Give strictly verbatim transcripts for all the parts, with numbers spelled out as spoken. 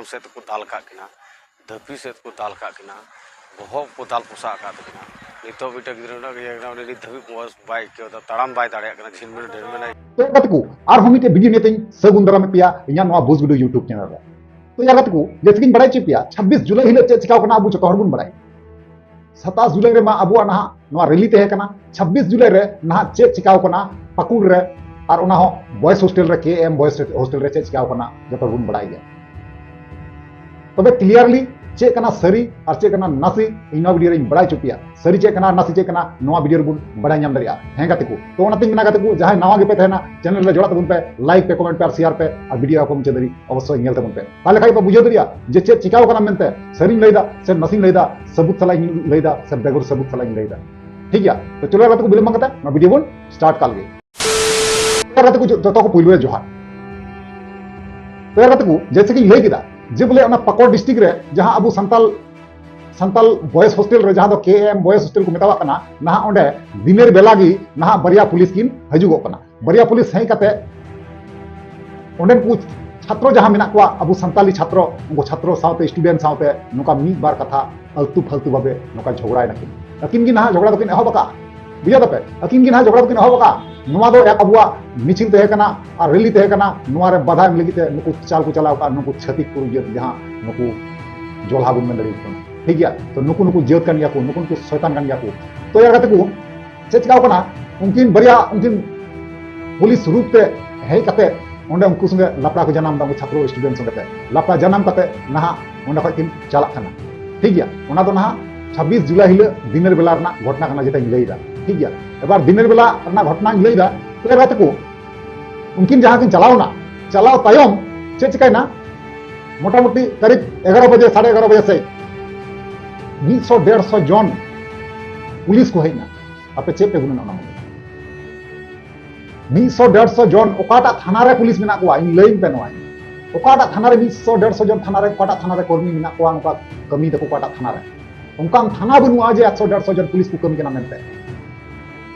ᱥᱮᱫ ᱛᱮᱠᱚ ᱫᱟᱞ ᱠᱟᱜ ᱠᱤᱱᱟ, ᱫᱷᱟᱹᱯᱤ ᱥᱮᱫ ᱠᱚ ᱫᱟᱞ ᱠᱟᱜ ᱠᱤᱱᱟ, ᱵᱚᱦᱚᱜ ᱠᱚ ᱫᱟᱞ ᱯᱚᱥᱟᱜ ᱟᱠᱟᱫ ᱛᱟᱹᱠᱤᱱᱟ᱾ ᱱᱤᱛᱚᱜ ᱢᱤᱫᱴᱮᱱ ᱜᱤᱫᱽᱨᱟᱹ ᱢᱮᱱᱟᱜ ᱜᱮᱭᱟ, ᱩᱱᱤ ᱱᱤᱛ ᱫᱷᱟᱹᱵᱤᱡ ᱢᱚᱡᱽ ᱵᱟᱭ ᱟᱹᱭᱠᱟᱹᱣ ᱮᱫᱟ, ᱛᱟᱲᱟᱢ ᱵᱟᱭ ᱫᱟᱲᱮᱭᱟᱜ ᱠᱟᱱᱟ, ᱡᱷᱤᱱᱢᱤᱱ ᱰᱷᱤᱱᱢᱤᱱ ᱟᱭ᱾ ᱛᱚ ᱜᱟᱛᱮ ᱠᱚ, ᱟᱨᱦᱚᱸ ᱢᱤᱫᱴᱮᱱ ᱵᱷᱤᱰᱤᱭᱳ ᱱᱤᱭᱮ ᱛᱤᱧ ᱥᱟᱹᱜᱩᱱ ᱫᱟᱨᱟᱢᱮᱫ ᱯᱮᱭᱟ ᱤᱧᱟᱹᱜ ᱱᱚᱣᱟ ᱵᱩᱡᱽ ᱜᱩᱰᱩ YouTube ᱪᱮᱱᱮᱞ ᱨᱮ᱾ ᱛᱚ ᱭᱟᱨ ᱜᱟᱛᱮ ᱠᱚ, ᱡᱮᱭᱥᱮ ᱠᱤᱧ ᱵᱟᱲᱟᱭ ᱦᱚᱪᱚ ᱯᱮᱭᱟ, ᱪᱷᱟᱵᱵᱤᱥ ᱡᱩᱞᱟᱭ ᱦᱤᱞᱳᱜ ᱪᱮᱫ ᱪᱤᱠᱟᱣ ᱠᱟᱱᱟ ᱟᱵᱚ ᱡᱚᱛᱚ ᱦᱚᱲ ᱵᱚᱱ ᱵᱟᱲᱟᱭ᱾ ᱥᱟᱛᱟᱥ ᱡᱩᱞᱟᱭ ᱨᱮᱢᱟ ᱟᱵᱚᱣᱟᱜ ᱱᱟᱦᱟᱜ ᱱᱚᱣᱟ ᱨᱮᱞᱤ ᱛᱟᱦᱮᱸ ᱠᱟᱱᱟ᱾ ᱪᱷᱟᱵᱵᱤᱥ ᱡᱩᱞᱟᱭ ᱨᱮ ᱱᱟᱦᱟᱜ ᱪᱮᱫ ᱪᱤᱠᱟᱣ ᱠᱟᱱᱟ ᱯᱟᱹᱠᱩᱲ ᱨᱮ, ᱟᱨ ᱚᱱᱟ ᱦᱚᱸ ᱵᱚᱭᱮᱡᱽ ᱦᱳᱥᱴᱮᱞ ᱨᱮ, ᱠᱮ ᱮᱢ ᱵᱚᱭᱮᱡᱽ ᱦᱳᱥᱴᱮᱞ ᱨᱮ ᱪᱮᱫ ᱪᱤᱠᱟᱣ ᱠᱟᱱᱟ ᱡᱚᱛᱚ ᱦᱚᱲ ᱵᱚᱱ ᱵᱟᱲᱟᱭ ᱜᱮᱭᱟ᱾ ᱛᱚᱵᱮ ᱠᱞᱤᱭᱟᱨᱞᱤ ᱪᱮᱫ ᱠᱟᱱᱟ ᱥᱟᱹᱨᱤ ᱟᱨ ᱪᱮᱫ ᱠᱟᱱᱟ ᱱᱟᱥᱮ, ᱤᱧ ᱱᱚᱣᱟ ᱵᱷᱤᱰᱤᱭᱳ ᱨᱤᱧ ᱵᱟᱲᱟᱭ ᱦᱚᱪᱚ ᱯᱮᱭᱟ᱾ ᱥᱟᱹᱨᱤ ᱪᱮᱫ ᱠᱟᱱᱟ ᱟᱨ ᱱᱟᱥᱮ ᱪᱮᱫ ᱠᱟᱱᱟ, ᱱᱚᱣᱟ ᱵᱷᱤᱰᱤᱭᱳ ᱨᱮᱵᱚᱱ ᱵᱟᱲᱟᱭ ᱧᱟᱢ ᱫᱟᱲᱮᱭᱟᱜᱼᱟ᱾ ᱦᱮᱸ ᱜᱟᱛᱮ ᱠᱚ, ᱛᱚ ᱚᱱᱟᱛᱤᱧ ᱢᱮᱱᱟ ᱜᱟᱛᱮ ᱠᱚ, ᱡᱟᱦᱟᱸᱭ ᱱᱟᱣᱟ ᱜᱮᱯᱮ ᱛᱟᱦᱮᱱᱟ, ᱪᱮᱱᱮᱞ ᱨᱮ ᱡᱚᱲᱟᱜ ᱛᱟᱵᱚᱱ ᱯᱮ, ᱞᱟᱭᱤᱠ ᱯᱮ, ᱠᱚᱢᱮᱱᱴ ᱯᱮ ᱟᱨ ᱥᱮᱭᱟᱨ ᱯᱮ, ᱟᱨ ᱵᱷᱤᱰᱤᱭᱳ ᱟᱠᱚ ᱢᱩᱪᱟᱹᱫ ᱫᱷᱟᱹᱵᱤᱡ ᱚᱵᱚᱥᱥᱳᱭ ᱧᱮᱞ ᱛᱟᱵᱚᱱ ᱯᱮ᱾ ᱛᱟᱦᱞᱮ ᱠᱷᱟᱡ ᱯᱮ ᱵᱩᱡᱷᱟᱹᱣ ᱫᱟᱲᱮᱭᱟᱜᱼᱟ ᱡᱮ ᱪᱮᱫ ᱪᱤᱠᱟᱣ ᱠᱟᱱᱟ ᱢᱮᱱᱛᱮ, ᱥᱟᱹᱨᱤᱧ ᱞᱟᱹᱭᱫᱟ ᱥᱮ ᱱᱟᱥᱮᱧ ᱞᱟᱹᱭᱫᱟ, ᱥᱟᱹᱵᱩᱛ ᱥᱟᱞᱟᱜ ᱤᱧ ᱞᱟᱹᱭᱫᱟ ᱥᱮ ᱵᱮᱜᱚᱨ ᱥᱟᱹᱵᱩᱛ ᱥᱟᱞᱟᱜ ᱤᱧ ᱞᱟᱹᱭᱫᱟ᱾ ᱴᱷᱤᱠ ᱜᱮᱭᱟ, ᱛᱚ ᱪᱚᱞᱚ ᱜᱟᱛᱮ ᱠᱚ, ᱵᱤᱞᱚᱢ ᱵᱟᱝ ᱠᱟᱛᱮ ᱱᱚᱣᱟ ᱵᱷᱤᱰᱤᱭᱳ ᱵᱚᱱ ᱥᱴᱟᱨᱴ ᱠᱟᱜ ᱞᱮᱜᱮ᱾ ᱛᱚ ᱜᱟᱛᱮ ᱠᱚ, ᱡᱚᱛᱚ ᱠᱚ ᱯᱩᱭᱞᱩ ᱨᱮ ᱡᱚᱦᱟᱨ᱾ ᱛᱚ ᱜᱟᱛᱮ ᱠᱚ, ᱡᱮᱭᱥᱮ ᱠᱤᱧ ᱞᱟᱹᱭ ᱠᱮᱫᱟ ᱡᱮ ᱵᱚᱞᱮ ᱚᱱᱟ ᱯᱟᱠᱩᱲ ᱰᱤᱥᱴᱨᱤᱠᱴ ᱨᱮ ᱡᱟᱦᱟᱸ ᱟᱵᱚ ᱥᱟᱱᱛᱟᱞ, ᱥᱟᱱᱛᱟᱞ ᱵᱚᱭᱮᱡᱽ ᱦᱳᱥᱴᱮᱞ ᱨᱮ, ᱡᱟᱦᱟᱸ ᱫᱚ ᱠᱮ ᱮᱢ ᱵᱚᱭᱮᱡᱽ ᱦᱳᱥᱴᱮᱞ ᱠᱚ ᱢᱮᱛᱟᱣᱟᱜ ᱠᱟᱱᱟ, ᱱᱟᱦᱟᱜ ᱚᱸᱰᱮ ᱫᱤᱱᱮᱨ ᱵᱮᱞᱟ ᱜᱮ ᱱᱟᱦᱟᱜ ᱵᱟᱨᱭᱟ ᱯᱩᱞᱤᱥ ᱠᱤᱱ ᱦᱤᱡᱩᱜᱚᱜ ᱠᱟᱱᱟ᱾ ᱵᱟᱨᱭᱟ ᱯᱩᱞᱤᱥ ᱦᱮᱡ ᱠᱟᱛᱮ ᱚᱸᱰᱮᱱ ᱠᱚ ᱪᱷᱟᱛᱨᱚ ᱡᱟᱦᱟᱸ ᱢᱮᱱᱟᱜ ᱠᱚᱣᱟ, ᱟᱵᱚ ᱥᱟᱱᱛᱟᱞᱤ ᱪᱷᱟᱛᱨᱚ, ᱩᱱᱠᱩ ᱪᱷᱟᱛᱨᱚ ᱥᱟᱶᱛᱮ, ᱥᱴᱩᱰᱮᱱᱴ ᱥᱟᱶᱛᱮ ᱱᱚᱝᱠᱟ ᱢᱤᱫ ᱵᱟᱨ ᱠᱟᱛᱷᱟ ᱟᱞᱛᱩ ᱯᱷᱟᱞᱛᱩ ᱵᱷᱟᱵᱮ ᱱᱚᱝᱠᱟ ᱡᱷᱚᱜᱽᱲᱟᱭ ᱱᱟᱠᱤᱱ᱾ ᱟᱹᱠᱤᱱ ᱜᱮ ᱱᱟᱦᱟᱜ ᱡᱷᱚᱜᱽᱲᱟ ᱫᱚᱠᱤᱱ ᱮᱦᱚᱵ ᱟᱠᱟᱫᱼᱟ᱾ ᱵᱩᱡᱷᱟᱹᱣ ᱫᱟᱯᱮ? ᱟᱹᱠᱤᱱ ᱜᱮ ᱱᱟᱦᱟᱜ ᱡᱷᱚᱜᱽᱲᱟ ᱫᱚᱠᱤᱱ ᱮᱦᱚᱵ ᱟᱠᱟᱫᱼᱟ᱾ ᱱᱚᱣᱟ ᱫᱚ ᱮᱠ ᱟᱵᱚᱣᱟᱜ ᱢᱤᱪᱷᱤᱞ ᱛᱟᱦᱮᱸ ᱠᱟᱱᱟ ᱟᱨ ᱨᱮᱞᱤ ᱛᱟᱦᱮᱸ ᱠᱟᱱᱟ᱾ ᱱᱚᱣᱟ ᱨᱮ ᱵᱟᱫᱷᱟ ᱮᱢ ᱞᱟᱹᱜᱤᱫ ᱛᱮ ᱱᱩᱠᱩ ᱪᱟᱞ ᱠᱚ ᱪᱟᱞᱟᱣ ᱟᱠᱟᱫ, ᱱᱩᱠᱩ ᱪᱷᱟᱹᱛᱤᱠ ᱠᱚ ᱡᱟᱹᱛ, ᱡᱟᱦᱟᱸ ᱱᱩᱠᱩ ᱡᱚᱞᱦᱟ ᱵᱚᱱ ᱢᱮᱱ ᱫᱟᱲᱮᱭᱟᱠᱚ ᱠᱟᱱᱟ, ᱴᱷᱤᱠ ᱜᱮᱭᱟ? ᱛᱚ ᱱᱩᱠᱩ, ᱱᱩᱠᱩ ᱡᱟᱹᱛ ᱠᱟᱱ ᱜᱮᱭᱟ ᱠᱚ, ᱱᱩᱠᱩ, ᱱᱩᱠᱩ ᱥᱚᱭᱛᱟᱱ ᱠᱟᱱ ᱜᱮᱭᱟ ᱠᱚ᱾ ᱛᱚ ᱭᱟᱨ ᱜᱟᱛᱮ ᱠᱚ, ᱪᱮᱫ ᱪᱤᱠᱟᱣ ᱠᱟᱱᱟ? ᱩᱱᱠᱤᱱ ᱵᱟᱨᱭᱟ, ᱩᱱᱠᱤᱱ ᱯᱩᱞᱤᱥ ᱨᱩᱯ ᱛᱮ ᱦᱮᱡ ᱠᱟᱛᱮ ᱚᱸᱰᱮ ᱩᱱᱠᱩ ᱥᱚᱸᱜᱮ ᱞᱟᱯᱲᱟ ᱠᱚ ᱡᱟᱱᱟᱢ ᱮᱫᱟ, ᱩᱱᱠᱩ ᱪᱷᱟᱛᱨᱚ ᱥᱴᱩᱰᱮᱱᱴ ᱥᱚᱸᱜᱮ ᱛᱮ ᱞᱟᱯᱲᱟ ᱡᱟᱱᱟᱢ ᱠᱟᱛᱮ ᱱᱟᱦᱟᱜ ᱚᱸᱰᱮ ᱠᱷᱚᱡ ᱠᱤᱱ ᱪᱟᱞᱟᱜ ᱠᱟᱱᱟ᱾ ᱴᱷᱤᱠ ᱜᱮᱭᱟ, ᱚᱱᱟ ᱫᱚ ᱱᱟᱦᱟᱜ ᱪᱷᱟᱵᱵᱤᱥ ᱡᱩᱞᱟᱭ ᱦᱤᱞᱳᱜ ᱫᱤᱱᱮᱨ ᱵᱮᱞᱟ ᱨᱮᱱᱟᱜ ᱜᱷᱚᱴᱚᱱᱟ ᱠᱟᱱᱟ, ᱡᱮᱴᱟᱧ ᱞᱟᱹᱭᱫᱟ᱾ ᱴᱷᱤᱠ ᱜᱮᱭᱟ, ᱮᱵᱟᱨ ᱫᱤᱱᱮᱨ ᱵᱮᱞᱟ ᱨᱮᱱᱟᱜ ᱜᱷᱚᱴᱚᱱᱟᱧ ᱞᱟᱹᱭᱫᱟ᱾ ᱛᱚ ᱜᱟᱛᱮ ᱠᱚ, ᱩᱱᱠᱤᱱ ᱡᱟᱦᱟᱸ ᱠᱤᱱ ᱪᱟᱞᱟᱣᱱᱟ, ᱪᱟᱞᱟᱣ ᱛᱟᱭᱚᱢ ᱪᱮᱫ ᱪᱤᱠᱟᱭᱱᱟ? ᱢᱚᱴᱟᱢᱩᱴᱤ ᱠᱟᱨᱤᱵ ᱮᱜᱟᱨᱚ ᱵᱟᱡᱮ, ᱥᱟᱲᱮ ᱮᱜᱟᱨᱚ ᱵᱟᱡᱮ ᱥᱮᱫ ᱢᱤᱫ ᱥᱚ ᱰᱮᱲ ᱥᱚ ᱡᱚᱱ ᱯᱩᱞᱤᱥ ᱠᱚ ᱦᱮᱡ ᱮᱱᱟ᱾ ᱟᱯᱮ ᱪᱮᱫ ᱯᱮ ᱜᱩᱱᱟᱹᱱᱟ ᱚᱱᱟ ᱢᱚᱫᱽᱫᱷᱮ? ᱢᱤᱫ ᱥᱚ ᱰᱮᱲ ᱥᱚ ᱡᱚᱱ, ᱚᱠᱟᱴᱟᱜ ᱛᱷᱟᱱᱟ ᱨᱮ ᱯᱩᱞᱤᱥ ᱢᱮᱱᱟᱜ ᱠᱚᱣᱟ? ᱤᱧ ᱞᱟᱹᱭᱟᱹᱧ ᱯᱮ ᱱᱚᱣᱟ, ᱚᱠᱟᱴᱟᱜ ᱛᱷᱟᱱᱟ ᱨᱮ ᱢᱤᱫ ᱥᱚ ᱰᱮᱲ ᱥᱚ ᱡᱚᱱ ᱛᱷᱟᱱᱟ ᱨᱮ, ᱚᱠᱟᱴᱟᱜ ᱛᱷᱟᱱᱟ ᱨᱮ ᱠᱚᱨᱢᱤ ᱢᱮᱱᱟᱜ ᱠᱚᱣᱟ, ᱱᱚᱝᱠᱟ ᱠᱟᱹᱢᱤ ᱫᱟᱠᱚ ᱚᱠᱟᱴᱟᱜ ᱛᱷᱟᱱᱟ ᱨᱮ? ᱚᱱᱠᱟᱱ ᱛᱷᱟᱱᱟ ᱵᱟᱹᱱᱩᱜᱼᱟ ᱡᱮ ᱮᱠᱥᱚ ᱰᱮᱲᱥᱚ ᱡᱚᱱ ᱯᱩᱞᱤᱥ ᱠᱚ ᱠᱟᱹᱢᱤ ᱠᱟᱱᱟ ᱢᱮᱱᱛᱮ᱾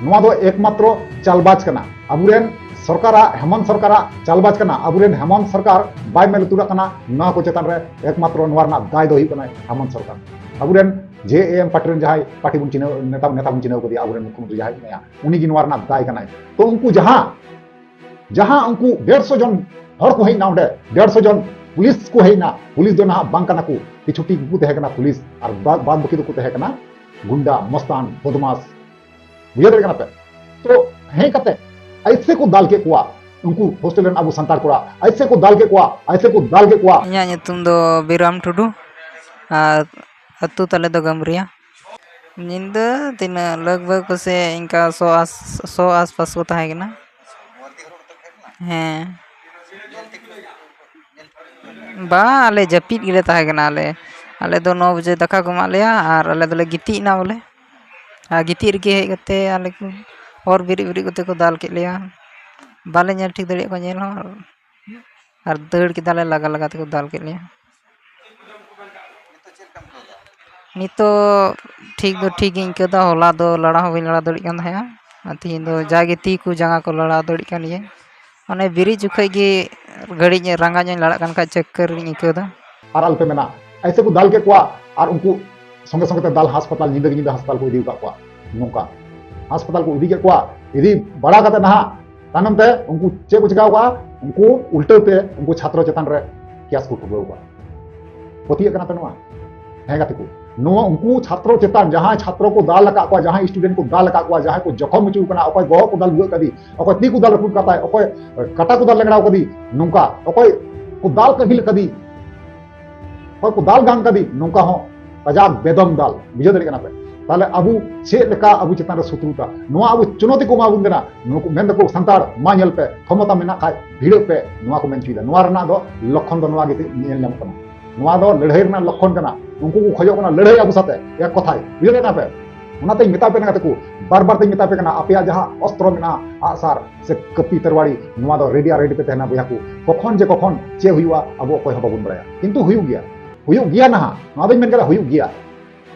ᱱᱚᱣᱟ ᱫᱚ ᱮᱠᱢᱟᱛᱨᱚ ᱪᱟᱞᱵᱟᱡᱽ ᱠᱟᱱᱟ᱾ ᱟᱵᱚᱨᱮᱱ ᱥᱚᱨᱠᱟᱨᱟᱜ, ᱦᱮᱢᱚᱱᱛ ᱥᱚᱨᱠᱟᱨᱟᱜ ᱪᱟᱞᱵᱟᱡᱽ ᱠᱟᱱᱟ᱾ ᱟᱵᱚᱨᱮᱱ ᱦᱮᱢᱚᱱᱛ ᱥᱚᱨᱠᱟᱨ ᱵᱟᱭ ᱢᱮᱫ ᱞᱩᱛᱩᱨᱟᱜ ᱠᱟᱱᱟ᱾ ᱱᱚᱣᱟ ᱠᱚ ᱪᱮᱛᱟᱱ ᱨᱮ ᱮᱠᱢᱟᱛᱨᱚ ᱱᱚᱣᱟ ᱨᱮᱱᱟᱜ ᱫᱟᱭ ᱫᱚ ᱦᱩᱭᱩᱜ ᱠᱟᱱᱟ ᱦᱮᱢᱚᱱᱛ ᱥᱚᱨᱠᱟᱨ᱾ ᱟᱵᱚᱨᱮᱱ ᱡᱮ ᱮ ᱮᱢ ᱯᱟᱨᱴᱤ ᱨᱮᱱ ᱡᱟᱦᱟᱸᱭ ᱯᱟᱨᱴᱤ ᱵᱚᱱ ᱪᱤᱱᱦᱟᱹᱣ, ᱱᱮᱛᱟ, ᱱᱮᱛᱟ ᱵᱚᱱ ᱪᱤᱱᱦᱟᱹᱣ ᱠᱟᱫᱮᱭᱟ, ᱟᱵᱚᱨᱮᱱ ᱢᱩᱠᱷᱭᱚᱢᱚᱱᱛᱨᱤ ᱡᱟᱦᱟᱸᱭ ᱢᱮᱱᱟᱭᱟ, ᱩᱱᱤ ᱜᱮ ᱱᱚᱣᱟ ᱨᱮᱱᱟᱜ ᱫᱟᱭ ᱠᱟᱱᱟᱭ᱾ ᱛᱚ ᱩᱱᱠᱩ ᱡᱟᱦᱟᱸ, ᱡᱟᱦᱟᱸ ᱩᱱᱠᱩ ᱰᱮᱲᱥᱚ ᱡᱚᱱ ᱦᱚᱲ ᱠᱚ ᱦᱮᱡ ᱮᱱᱟ ᱚᱸᱰᱮ, ᱰᱮᱲᱥᱚ ᱡᱚᱱ ᱯᱩᱞᱤᱥ ᱠᱚ ᱦᱮᱡ ᱮᱱᱟ, ᱯᱩᱞᱤᱥ ᱫᱚ ᱱᱟᱦᱟᱜ ᱵᱟᱝ ᱠᱟᱱᱟ ᱠᱚ, ᱠᱤᱪᱷᱩᱴᱤ ᱠᱚ ᱛᱟᱦᱮᱸ ᱠᱟᱱᱟ ᱯᱩᱞᱤᱥ, ᱟᱨ ᱵᱟ-, ᱵᱟᱫ ᱵᱟᱹᱠᱤ ᱫᱚᱠᱚ ᱛᱟᱦᱮᱸ ᱠᱟᱱᱟ ᱜᱩᱱᱰᱟ, ᱢᱚᱥᱛᱟᱱ, ᱵᱚᱫᱢᱟᱥ᱾ ᱵᱩᱡᱷᱟᱹᱣ ᱫᱟᱲᱮᱭᱟᱜ ᱠᱟᱱᱟ ᱯᱮ? ᱛᱚ ᱦᱮᱡ ᱠᱟᱛᱮ ᱟᱭᱥᱮ ᱠᱚ ᱫᱟᱞ ᱠᱮᱫ ᱠᱚᱣᱟ ᱩᱱᱠᱩ ᱦᱳᱥᱴᱮᱞ ᱨᱮᱱ ᱟᱵᱚ ᱥᱟᱱᱛᱟᱲ ᱠᱚᱲᱟ, ᱟᱭᱥᱮ ᱠᱚ ᱫᱟᱞ ᱠᱮᱫ ᱠᱚᱣᱟ, ᱟᱭᱥᱮ ᱠᱚ ᱫᱟᱞ ᱠᱮᱫ ᱠᱚᱣᱟ᱾ ᱤᱧᱟᱹᱜ ᱧᱩᱛᱩᱢ ᱫᱚ ᱵᱤᱨᱟᱢ ᱴᱩᱰᱩ ᱟᱨ ᱟᱹᱛᱩ ᱛᱟᱞᱮ ᱫᱚ ᱜᱟᱹᱢᱨᱤᱭᱟ᱾ ᱧᱤᱫᱟᱹ ᱛᱤᱱᱟᱹᱜ ᱞᱟᱜᱽ ᱵᱷᱟᱜᱽ ᱯᱟᱥᱮ ᱤᱱᱠᱟ ᱥᱚ ᱟᱥ-, ᱥᱚ ᱟᱥᱯᱟᱥ ᱠᱚ ᱛᱟᱦᱮᱸ ᱠᱟᱱᱟ᱾ ᱦᱮᱸ᱾ ᱵᱟ, ᱟᱞᱮ ᱡᱟᱹᱯᱤᱫ ᱜᱮᱞᱮ ᱛᱟᱦᱮᱸ ᱠᱟᱱᱟ᱾ ᱟᱞᱮ, ᱟᱞᱮ ᱫᱚ ᱱᱚ ᱵᱟᱡᱮ ᱫᱟᱠᱟ ᱠᱚ ᱮᱢᱟᱜ ᱞᱮᱭᱟ ᱟᱨ ᱟᱞᱮ ᱫᱚᱞᱮ ᱜᱤᱛᱤᱡ ᱮᱱᱟ ᱵᱚᱞᱮ᱾ ᱟᱨ ᱜᱤᱛᱤᱡ ᱨᱮᱜᱮ ᱦᱮᱡ ᱠᱟᱛᱮ ᱟᱞᱮ ᱠᱚ ᱦᱚᱨ ᱵᱮᱨᱮᱫ ᱵᱮᱨᱮᱫ ᱠᱟᱛᱮ ᱠᱚ ᱫᱟᱞ ᱠᱮᱫ ᱞᱮᱭᱟ᱾ ᱵᱟᱞᱮ ᱧᱮᱞ ᱴᱷᱤᱠ ᱫᱟᱲᱮᱭᱟᱜ ᱠᱚᱣᱟ ᱧᱮᱞ ᱦᱚᱸ, ᱟᱨ ᱫᱟᱹᱲ ᱠᱮᱫᱟᱞᱮ, ᱞᱟᱜᱟ ᱞᱟᱜᱟ ᱛᱮᱠᱚ ᱫᱟᱞ ᱠᱮᱫ ᱞᱮᱭᱟ᱾ ᱱᱤᱛᱚᱜ ᱴᱷᱤᱠ ᱫᱚ ᱴᱷᱤᱠ ᱜᱤᱧ ᱟᱹᱭᱠᱟᱹᱣ ᱮᱫᱟ᱾ ᱦᱚᱞᱟ ᱫᱚ ᱞᱟᱲᱟ ᱦᱚᱸ ᱵᱟᱹᱧ ᱞᱟᱲᱟ ᱫᱟᱲᱮᱭᱟᱜ ᱠᱟᱱ ᱛᱟᱦᱮᱸᱜᱼᱟ, ᱟᱨ ᱛᱤᱦᱤᱧ ᱫᱚ ᱡᱟᱜᱮ ᱛᱤ ᱠᱚ ᱡᱟᱸᱜᱟ ᱠᱚ ᱞᱟᱲᱟ ᱫᱟᱲᱮᱭᱟᱜ ᱠᱟᱱ ᱜᱤᱭᱟᱹᱧ᱾ ᱚᱱᱮ ᱵᱮᱨᱮᱫ ᱡᱚᱠᱷᱚᱡ ᱜᱮ ᱜᱷᱟᱹᱲᱤᱡ ᱨᱟᱸᱜᱟ ᱧᱚᱜ ᱤᱧ ᱞᱟᱲᱟᱜ ᱠᱟᱱ ᱠᱷᱟᱡ ᱪᱟᱹᱠᱠᱟᱹᱨ ᱤᱧ ᱟᱹᱭᱠᱟᱹᱣ ᱮᱫᱟ᱾ ᱟᱨ ᱟᱞᱚᱯᱮ ᱢᱮᱱᱟ, ᱟᱭᱥᱮ ᱠᱚ ᱫᱟᱞ ᱠᱮᱫ ᱠᱚᱣᱟ ᱟᱨ ᱩᱱᱠᱩ ᱥᱚᱸᱜᱮ ᱥᱚᱸᱜᱮ ᱛᱮ ᱫᱟᱞ ᱦᱟᱥᱯᱟᱛᱟᱞ, ᱧᱤᱫᱟᱹ ᱜᱮ ᱧᱤᱫᱟᱹ ᱦᱟᱥᱯᱟᱛᱟᱞ ᱠᱚ ᱤᱫᱤ ᱟᱠᱟᱫ ᱠᱚᱣᱟ᱾ ᱱᱚᱝᱠᱟ ᱦᱟᱥᱯᱟᱛᱟᱞ ᱠᱚ ᱤᱫᱤ ᱠᱮᱫ ᱠᱚᱣᱟ, ᱤᱫᱤ ᱵᱟᱲᱟ ᱠᱟᱛᱮ ᱱᱟᱦᱟᱜ ᱛᱟᱭᱱᱚᱢ ᱛᱮ ᱩᱱᱠᱩ ᱪᱮᱫ ᱠᱚ ᱪᱤᱠᱟᱹ ᱠᱟᱜᱼᱟ? ᱩᱱᱠᱩ ᱩᱞᱴᱟᱹᱣ ᱛᱮ ᱩᱱᱠᱩ ᱪᱷᱟᱛᱨᱚ ᱪᱮᱛᱟᱱ ᱨᱮ ᱠᱮᱥ ᱠᱚ ᱴᱷᱩᱞᱟᱹᱣ ᱠᱟᱜᱼᱟ᱾ ᱯᱟᱹᱛᱭᱟᱹᱜ ᱠᱟᱱᱟ ᱯᱮ ᱱᱚᱣᱟ? ᱦᱮᱸ ᱜᱟᱛᱮ ᱠᱚ, ᱱᱚᱣᱟ ᱩᱱᱠᱩ ᱪᱷᱟᱛᱨᱚ ᱪᱮᱛᱟᱱ, ᱡᱟᱦᱟᱸᱭ ᱪᱷᱟᱛᱨᱚ ᱠᱚ ᱫᱟᱞ ᱟᱠᱟᱫ ᱠᱚᱣᱟ, ᱡᱟᱦᱟᱸᱭ ᱥᱴᱩᱰᱮᱱᱴ ᱠᱚ ᱫᱟᱞ ᱟᱠᱟᱫ ᱠᱚᱣᱟ, ᱡᱟᱦᱟᱸᱭ ᱠᱚ ᱡᱚᱠᱷᱚᱢ ᱦᱚᱪᱚ ᱠᱟᱱᱟ, ᱚᱠᱚᱭ ᱵᱚᱦᱚᱜ ᱠᱚ ᱫᱟᱞ ᱵᱷᱩᱜᱟᱹᱜ ᱠᱟᱫᱮ, ᱚᱠᱚᱭ ᱛᱤ ᱠᱚ ᱫᱟᱞ ᱨᱟᱹᱯᱩᱫ ᱠᱟᱫᱟᱭ, ᱚᱠᱚᱭ ᱠᱟᱴᱟ ᱠᱚ ᱫᱟᱞ ᱞᱮᱸᱜᱲᱟᱣ ᱠᱟᱫᱮ, ᱱᱚᱝᱠᱟ ᱚᱠᱚᱭ ᱠᱚ ᱫᱟᱞ ᱠᱟᱹᱦᱤᱞ ᱠᱟᱫᱮ, ᱚᱠᱚᱭ ᱠᱚ ᱫᱟᱞ ᱜᱟᱱ ᱠᱟᱫᱮ, ᱱᱚᱝᱠᱟ ᱦᱚᱸ ᱠᱟᱡᱟᱠ ᱵᱮᱫᱚᱢ ᱫᱟᱞ᱾ ᱵᱩᱡᱷᱟᱹᱣ ᱫᱟᱲᱮᱭᱟᱜ ᱠᱟᱱᱟ ᱯᱮ? ᱛᱟᱦᱞᱮ ᱟᱵᱚ ᱪᱮᱫ ᱞᱮᱠᱟ ᱟᱵᱚ ᱪᱮᱛᱟᱱ ᱨᱮ ᱥᱚᱛᱨᱩᱛᱟ? ᱱᱚᱣᱟ ᱟᱵᱚ ᱪᱩᱱᱚᱛᱤ ᱠᱚ ᱮᱢᱟ ᱵᱚᱱ ᱠᱟᱱᱟ᱾ ᱱᱩᱠᱩ ᱢᱮᱱ ᱫᱟᱠᱚ, "ᱥᱟᱱᱛᱟᱲ, ᱢᱟ ᱧᱮᱞ ᱯᱮ, ᱠᱷᱚᱢᱚᱛᱟ ᱢᱮᱱᱟᱜ ᱠᱷᱟᱡ ᱵᱷᱤᱲᱟᱹᱜ ᱯᱮ", ᱱᱚᱣᱟ ᱠᱚ ᱢᱮᱱ ᱦᱚᱪᱚᱭᱮᱫᱟ᱾ ᱱᱚᱣᱟ ᱨᱮᱱᱟᱜ ᱫᱚ ᱞᱚᱠᱠᱷᱚᱱ ᱫᱚ ᱱᱚᱣᱟ ᱜᱮ ᱧᱮᱞ ᱧᱟᱢᱚᱜ ᱠᱟᱱᱟ᱾ ᱱᱚᱣᱟ ᱫᱚ ᱞᱟᱹᱲᱦᱟᱹᱭ ᱨᱮᱱᱟᱜ ᱞᱚᱠᱠᱷᱚᱱ ᱠᱟᱱᱟ᱾ ᱩᱱᱠᱩ ᱠᱚ ᱠᱷᱚᱡᱚᱜ ᱠᱟᱱᱟ ᱞᱟᱹᱲᱦᱟᱹᱭ ᱟᱵᱚ ᱥᱟᱛᱮ, ᱮᱠ ᱠᱚᱛᱷᱟᱭ᱾ ᱵᱩᱡᱷᱟᱹᱣ ᱫᱟᱲᱮᱭᱟᱜ ᱠᱟᱱᱟ ᱯᱮ? ᱚᱱᱟᱛᱮᱧ ᱢᱮᱛᱟ ᱯᱮ ᱠᱟᱱᱟ ᱜᱟᱛᱮ ᱠᱚ, ᱵᱟᱨ ᱵᱟᱨ ᱛᱮᱧ ᱢᱮᱛᱟ ᱯᱮ ᱠᱟᱱᱟ, ᱟᱯᱮᱭᱟᱜ ᱡᱟᱦᱟᱸ ᱚᱥᱛᱨᱚ ᱢᱮᱱᱟᱜᱼᱟ, ᱟᱜᱼᱥᱟᱨ ᱥᱮ ᱠᱟᱹᱯᱤ ᱛᱟᱨᱣᱟᱲᱤ, ᱱᱚᱣᱟ ᱫᱚ ᱨᱮᱰᱤ ᱟᱨ ᱨᱮᱰᱤ ᱯᱮ ᱛᱟᱦᱮᱱᱟ ᱵᱚᱭᱦᱟ ᱠᱚ᱾ ᱠᱚᱠᱷᱚᱱ ᱡᱮ ᱠᱚᱠᱷᱚᱱ ᱪᱮᱫ ᱦᱩᱭᱩᱜᱼᱟ, ᱟᱵᱚ ᱚᱠᱚᱭ ᱦᱚᱸ ᱵᱟᱵᱚᱱ ᱵᱟᱲᱟᱭᱟ, ᱠᱤᱱᱛᱩ ᱦᱩᱭᱩᱜ ᱜᱮᱭᱟ, ᱦᱩᱭᱩᱜ ᱜᱮᱭᱟ ᱱᱟᱦᱟᱜ᱾ ᱱᱚᱣᱟ ᱫᱚᱧ ᱢᱮᱱ ᱠᱟᱫᱟ, ᱦᱩᱭᱩᱜ ᱜᱮᱭᱟ᱾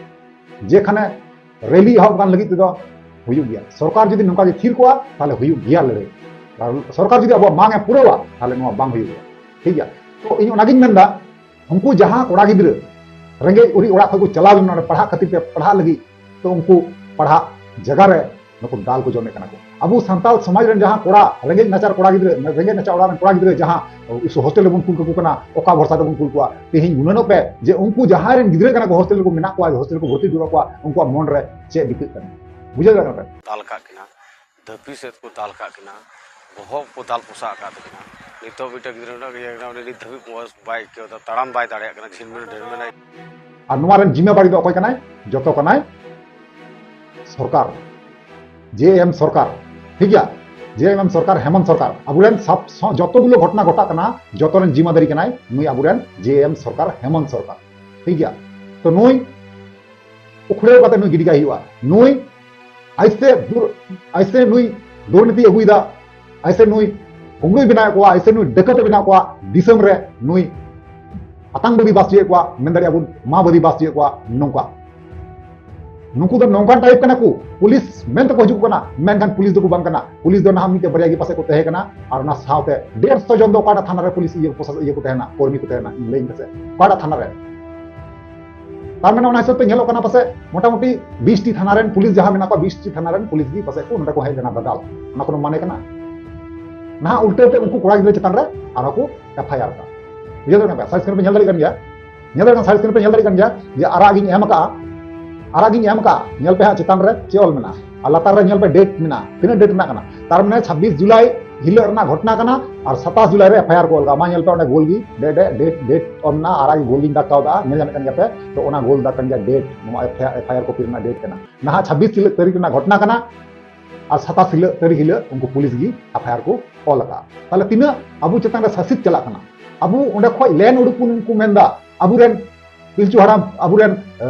ᱡᱮᱠᱷᱟᱱᱮ ᱨᱮᱞᱤ ᱮᱦᱚᱵ ᱠᱟᱱ ᱞᱟᱹᱜᱤᱫ ᱛᱮᱫᱚ ᱦᱩᱭᱩᱜ ᱜᱮᱭᱟ᱾ ᱥᱚᱨᱠᱟᱨ ᱡᱩᱫᱤ ᱱᱚᱝᱠᱟ ᱜᱮ ᱛᱷᱤᱨ ᱠᱚᱜᱼᱟ, ᱛᱟᱦᱞᱮ ᱦᱩᱭᱩᱜ ᱜᱮᱭᱟ ᱞᱟᱹᱲᱦᱟᱹᱭ᱾ ᱟᱨ ᱥᱚᱨᱠᱟᱨ ᱡᱩᱫᱤ ᱟᱵᱚᱣᱟᱜ ᱢᱟᱝ ᱮ ᱯᱩᱨᱟᱹᱣᱟ, ᱛᱟᱦᱚᱞᱮ ᱱᱚᱣᱟ ᱵᱟᱝ ᱦᱩᱭᱩᱜᱼᱟ᱾ ᱴᱷᱤᱠ ᱜᱮᱭᱟ? ᱛᱚ ᱤᱧ ᱚᱱᱟᱜᱤᱧ ᱢᱮᱱᱫᱟ, ᱩᱱᱠᱩ ᱡᱟᱦᱟᱸ ᱠᱚᱲᱟ ᱜᱤᱫᱽᱨᱟᱹ ᱨᱮᱸᱜᱮᱡ ᱚᱨᱮᱡ ᱚᱲᱟᱜ ᱠᱷᱚᱱ ᱠᱚ ᱪᱟᱞᱟᱣ ᱞᱮᱱᱟ ᱱᱚᱰᱮ ᱯᱟᱲᱦᱟᱜ ᱠᱷᱟᱹᱛᱤᱨ ᱛᱮ, ᱯᱟᱲᱦᱟᱜ ᱞᱟᱹᱜᱤᱫ, ᱛᱚ ᱩᱱᱠᱩ ᱯᱟᱲᱦᱟᱜ ᱡᱟᱭᱜᱟ ᱨᱮ ᱱᱩᱠᱩ ᱫᱟᱞ ᱠᱚ ᱡᱚᱢᱮᱫ ᱠᱟᱱᱟ ᱠᱚ᱾ ᱟᱵᱚ ᱥᱟᱱᱛᱟᱲ ᱥᱚᱢᱟᱡᱽ ᱨᱮᱱ ᱡᱟᱦᱟᱸ ᱠᱚᱲᱟ, ᱨᱮᱸᱜᱮᱡ ᱱᱟᱪᱟᱨ ᱠᱚᱲᱟ ᱜᱤᱫᱽᱨᱟᱹ, ᱨᱮᱸᱜᱮᱡ ᱱᱟᱪᱟᱨ ᱚᱲᱟᱜ ᱨᱮᱱ ᱠᱚᱲᱟ ᱜᱤᱫᱽᱨᱟᱹ ᱡᱟᱦᱟᱸ ᱦᱳᱥᱴᱮᱞ ᱨᱮᱵᱚᱱ ᱠᱩᱞ ᱠᱟᱠᱚ ᱠᱟᱱᱟ, ᱚᱠᱟ ᱵᱷᱚᱨᱥᱟ ᱛᱮᱵᱚᱱ ᱠᱩᱞ ᱠᱚᱣᱟ? ᱛᱮᱦᱮᱧ ᱜᱩᱱᱟᱹᱱᱚᱜ ᱯᱮ ᱡᱮ ᱩᱱᱠᱩ ᱡᱟᱦᱟᱸᱭ ᱨᱮᱱ ᱜᱤᱫᱽᱨᱟᱹ ᱠᱟᱱᱟ ᱠᱚ, ᱦᱳᱥᱴᱮᱞ ᱨᱮᱠᱚ ᱢᱮᱱᱟᱜ ᱠᱚᱣᱟ, ᱦᱳᱥᱴᱮᱞ ᱨᱮᱠᱚ ᱵᱷᱚᱨᱛᱤ ᱦᱚᱪᱚ ᱠᱟᱜ ᱠᱚᱣᱟ, ᱩᱱᱠᱩᱣᱟᱜ ᱢᱚᱱ ᱨᱮ ᱪᱮᱫ ᱵᱤᱛᱟᱹᱜ ᱠᱟᱱᱟ? ᱵᱩᱡᱷᱟᱹᱣ ᱫᱟᱲᱮᱭᱟᱜ ᱠᱟᱱᱟ ᱯᱮ? ᱫᱟᱞ ᱠᱟᱜ ᱠᱤᱱᱟ, ᱫᱷᱟᱹᱯᱤ ᱥᱮᱫ ᱠᱚ ᱫᱟᱞ ᱠᱟᱜ ᱠᱤᱱᱟ, ᱵᱚᱦᱚᱜ ᱠᱚ ᱫᱟᱞ ᱯᱚᱥᱟᱜ ᱟᱠᱟᱫ ᱛᱟᱹᱠᱤᱱᱟ᱾ ᱱᱤᱛᱚᱜ ᱢᱤᱫᱴᱟᱝ ᱜᱤᱫᱽᱨᱟᱹ ᱨᱮᱱᱟᱜ ᱤᱭᱟᱹ ᱠᱟᱱᱟ, ᱩᱱᱤ ᱱᱤᱛ ᱫᱷᱟᱹᱵᱤᱡ ᱢᱚᱡᱽ ᱵᱟᱭ ᱟᱹᱭᱠᱟᱹᱣ ᱮᱫᱟ, ᱛᱟᱲᱟᱢ ᱵᱟᱭ ᱫᱟᱲᱮᱭᱟᱜ ᱠᱟᱱᱟ, ᱡᱷᱤᱱᱢᱤᱱ ᱰᱷᱤᱱᱢᱤᱱ ᱟᱭ᱾ ᱟᱨ ᱱᱚᱣᱟ ᱨᱮᱱ ᱡᱤᱢᱢᱮᱵᱟᱨᱤ ᱫᱚ ᱚᱠᱚᱭ ᱠᱟᱱᱟᱭ? ᱡᱚᱛᱚ ᱠᱟᱱᱟᱭ ᱥᱚᱨᱠᱟᱨ, ᱡᱮ ᱮᱢ ᱥᱚᱨᱠᱟᱨ᱾ ᱴᱷᱤᱠ ᱜᱮᱭᱟ? ᱡᱮ ᱮᱢ ᱥᱚᱨᱠᱟᱨ, ᱦᱮᱢᱚᱱᱛ ᱥᱚᱨᱠᱟᱨ, ᱟᱵᱚᱨᱮᱱ ᱥᱟᱵ ᱥᱚ-, ᱡᱚᱛᱚ ᱜᱩᱞᱳ ᱜᱷᱚᱴᱚᱱᱟ ᱜᱷᱚᱴᱟᱜ ᱠᱟᱱᱟ, ᱡᱚᱛᱚ ᱨᱮᱱ ᱡᱤᱢᱢᱟᱫᱟᱨᱤ ᱠᱟᱱᱟᱭ ᱱᱩᱭ ᱟᱵᱚᱨᱮᱱ ᱡᱮ ᱮᱢ ᱥᱚᱨᱠᱟᱨ, ᱦᱮᱢᱚᱱᱛ ᱥᱚᱨᱠᱟᱨ᱾ ᱴᱷᱤᱠ ᱜᱮᱭᱟ? ᱛᱚ ᱱᱩᱭ ᱩᱠᱷᱲᱟᱹᱣ ᱠᱟᱛᱮ ᱱᱩᱭ ᱜᱤᱰᱤ ᱠᱟᱭ ᱦᱩᱭᱩᱜᱼᱟ᱾ ᱱᱩᱭ ᱟᱭᱥᱮ ᱫᱩᱨ-, ᱟᱭᱥᱮ ᱱᱩᱭ ᱫᱩᱨᱱᱤᱛᱤ ᱟᱹᱜᱩᱭᱮᱫᱟ, ᱟᱭᱥᱮ ᱱᱩᱭ ᱠᱩᱢᱵᱽᱲᱩᱭ ᱵᱮᱱᱟᱣᱮᱫ ᱠᱚᱣᱟ, ᱟᱭᱥᱮ ᱱᱩᱭ ᱰᱟᱹᱠᱟᱹᱛ ᱮ ᱵᱮᱱᱟᱣ ᱠᱚᱣᱟ, ᱫᱤᱥᱚᱢ ᱨᱮ ᱱᱩᱭ ᱟᱛᱟᱝᱵᱟᱹᱫᱤ ᱵᱟᱥ ᱦᱚᱪᱚᱭᱮᱫ ᱠᱚᱣᱟ, ᱢᱮᱱ ᱫᱟᱲᱮᱭᱟᱜᱼᱟ ᱵᱚᱱ ᱢᱟᱣᱵᱟᱫᱤ ᱵᱟᱥ ᱦᱚᱪᱚᱭᱮᱫ ᱠᱚᱣᱟ᱾ ᱱᱚᱝᱠᱟ ᱱᱩᱠᱩ ᱫᱚ ᱱᱚᱝᱠᱟᱱ ᱴᱟᱭᱤᱯ ᱠᱟᱱᱟ ᱠᱚ, ᱯᱩᱞᱤᱥ ᱢᱮᱱ ᱛᱮᱠᱚ ᱦᱤᱡᱩᱜ ᱠᱟᱱᱟ, ᱢᱮᱱᱠᱷᱟᱱ ᱯᱩᱞᱤᱥ ᱫᱚᱠᱚ ᱵᱟᱝ ᱠᱟᱱᱟ᱾ ᱯᱩᱞᱤᱥ ᱫᱚ ᱱᱟᱦᱟᱜ ᱢᱤᱫᱴᱮᱡ ᱵᱟᱨᱭᱟ ᱜᱮ ᱯᱟᱥᱮᱡ ᱠᱚ ᱛᱟᱦᱮᱸ ᱠᱟᱱᱟ, ᱟᱨ ᱚᱱᱟ ᱥᱟᱶᱛᱮ ᱰᱮᱲᱥᱚ ᱡᱚᱱ ᱫᱚ ᱚᱠᱟᱴᱟᱜ ᱛᱷᱟᱱᱟ ᱨᱮ ᱯᱩᱞᱤᱥ ᱤᱭᱟᱹ ᱯᱨᱚᱥᱟᱥᱚᱱ ᱤᱭᱟᱹ ᱠᱚ ᱛᱟᱦᱮᱱᱟ, ᱠᱚᱨᱢᱤ ᱠᱚ ᱛᱟᱦᱮᱱᱟ, ᱤᱧ ᱞᱟᱹᱭᱟᱹᱧ ᱯᱮᱥᱮ, ᱚᱠᱟᱴᱟᱜ ᱛᱷᱟᱱᱟ ᱨᱮ? ᱛᱟᱨ ᱢᱟᱱᱮ ᱚᱱᱟ ᱦᱤᱥᱟᱹᱵ ᱛᱮ ᱧᱮᱞᱚᱜ ᱠᱟᱱᱟ ᱯᱟᱥᱮᱡ ᱢᱚᱴᱟᱢᱩᱴᱤ ᱵᱤᱥ ᱴᱤ ᱛᱷᱟᱱᱟ ᱨᱮᱱ ᱯᱩᱞᱤᱥ ᱡᱟᱦᱟᱸ ᱢᱮᱱᱟᱜ ᱠᱚᱣᱟ, ᱵᱤᱥ ᱴᱤ ᱛᱷᱟᱱᱟ ᱨᱮᱱ ᱯᱩᱞᱤᱥ ᱜᱮ ᱯᱟᱥᱮᱡ ᱠᱚ ᱱᱚᱰᱮ ᱠᱚ ᱦᱮᱡ ᱞᱮᱱᱟ ᱫᱟᱫᱟᱞ᱾ ᱚᱱᱟ ᱠᱳᱱᱳ ᱢᱟᱱᱮ ᱠᱟᱱᱟ? ᱱᱟᱦᱟᱜ ᱩᱞᱴᱟᱹ ᱛᱮ ᱩᱱᱠᱩ ᱠᱚᱲᱟ ᱜᱤᱫᱽᱨᱟᱹ ᱪᱮᱛᱟᱱ ᱨᱮ ᱟᱨᱦᱚᱸ ᱠᱚ ᱮᱯᱷ ᱟᱭ ᱟᱨ ᱠᱟᱜᱼᱟ᱾ ᱵᱩᱡᱷᱟᱹᱣ ᱫᱟᱲᱮᱭᱟᱜ ᱠᱟᱱᱟ ᱯᱮ? ᱥᱟᱭᱤᱰ ᱥᱠᱨᱤᱱ ᱯᱮ ᱧᱮᱞ ᱫᱟᱲᱮᱭᱟᱜ ᱠᱟᱱ ᱜᱮᱭᱟ, ᱧᱮᱞ ᱫᱟᱲᱮᱭᱟᱜ ᱠᱟᱱᱟ, ᱥᱟᱭᱤᱰ ᱥᱠᱨᱤᱱ ᱯᱮ ᱧᱮᱞ ᱫᱟᱲᱮᱭᱟᱜ ᱠᱟᱱ ᱜᱮᱭᱟ ᱡᱮ ᱟᱨᱟᱜ ᱜᱤᱧ ᱮᱢ ᱟᱠᱟᱜᱼᱟ, ᱟᱨᱟᱜ ᱜᱤᱧ ᱮᱢ ᱟᱠᱟᱜᱼᱟ᱾ ᱧᱮᱞ ᱯᱮ ᱦᱟᱸᱜ ᱪᱮᱛᱟᱱ ᱨᱮ ᱪᱮᱫ ᱚᱞ ᱢᱮᱱᱟᱜᱼᱟ, ᱟᱨ ᱞᱟᱛᱟᱨ ᱨᱮ ᱧᱮᱞ ᱯᱮ ᱰᱮᱴ ᱢᱮᱱᱟᱜᱼᱟ, ᱛᱤᱱᱟᱹᱜ ᱰᱮᱴ ᱨᱮᱱᱟᱜ ᱠᱟᱱᱟ᱾ ᱛᱟᱨ ᱢᱟᱱᱮ ᱪᱷᱟᱵᱵᱤᱥ ᱡᱩᱞᱟᱭ ᱦᱤᱞᱳᱜ ᱨᱮᱱᱟᱜ ᱜᱷᱚᱴᱚᱱᱟ ᱠᱟᱱᱟ, ᱟᱨ ᱥᱟᱛᱟᱥ ᱡᱩᱞᱟᱭ ᱨᱮ ᱮᱯᱷ ᱟᱭ ᱟᱨ ᱠᱚ ᱚᱞ ᱠᱟᱜᱼᱟ᱾ ᱢᱟ ᱧᱮᱞ ᱯᱮ ᱚᱸᱰᱮ ᱜᱳᱞ ᱜᱮ ᱰᱮ-, ᱰᱮ-, ᱰᱮᱴ, ᱰᱮᱴ ᱚᱞ ᱢᱮᱱᱟᱜᱼᱟ, ᱟᱨᱟᱜ ᱜᱮ ᱜᱳᱞ ᱜᱤᱧ ᱫᱟᱜ ᱠᱟᱣᱫᱟ, ᱧᱮᱞ ᱧᱟᱢᱮᱫ ᱠᱟᱱ ᱜᱮᱭᱟ ᱯᱮ᱾ ᱛᱚ ᱚᱱᱟ ᱜᱳᱞ ᱫᱟᱜ ᱠᱟᱱ ᱜᱮᱭᱟ ᱰᱮᱴ, ᱱᱚᱣᱟ F I R, F I ᱟᱨ ᱠᱚᱯᱤ ᱨᱮᱱᱟᱜ ᱰᱮᱴ ᱠᱟᱱᱟ᱾ ᱱᱟᱦᱟᱜ ᱪᱷᱟᱵᱵᱤᱥ ᱦᱤᱞᱳᱜ ᱛᱟᱹᱨᱤᱠᱷ ᱨᱮᱱᱟᱜ ᱜᱷᱚᱴᱚᱱᱟ ᱠᱟᱱᱟ, ᱟᱨ ᱥᱟᱛᱟᱥ ᱦᱤᱞᱳᱜ, ᱛᱟᱹᱨᱤᱠᱷ ᱦᱤᱞᱳᱜ ᱩᱱᱠᱩ ᱯᱩᱞᱤᱥ ᱜᱮ ᱮᱯᱷ ᱟᱭ ᱟᱨ ᱠᱚ ᱚᱞ ᱟᱠᱟᱫᱼᱟ᱾ ᱛᱟᱦᱞᱮ ᱛᱤᱱᱟᱹᱜ ᱟᱵᱚ ᱪᱮᱛᱟᱱ ᱨᱮ ᱥᱟᱥᱤᱛ ᱪᱟᱞᱟᱜ ᱠᱟᱱᱟ? ᱟᱵᱚ ᱚᱸᱰᱮ ᱠᱷᱚᱡ ᱞᱮᱱ ᱩᱰᱩᱠ ᱵᱚᱱ ᱠᱚ ᱢᱮᱱᱫᱟ, ᱟᱵᱚᱨᱮᱱ ᱯᱤᱞᱪᱩ ᱦᱟᱲᱟᱢ, ᱟᱵᱚᱨᱮᱱ, ᱮ,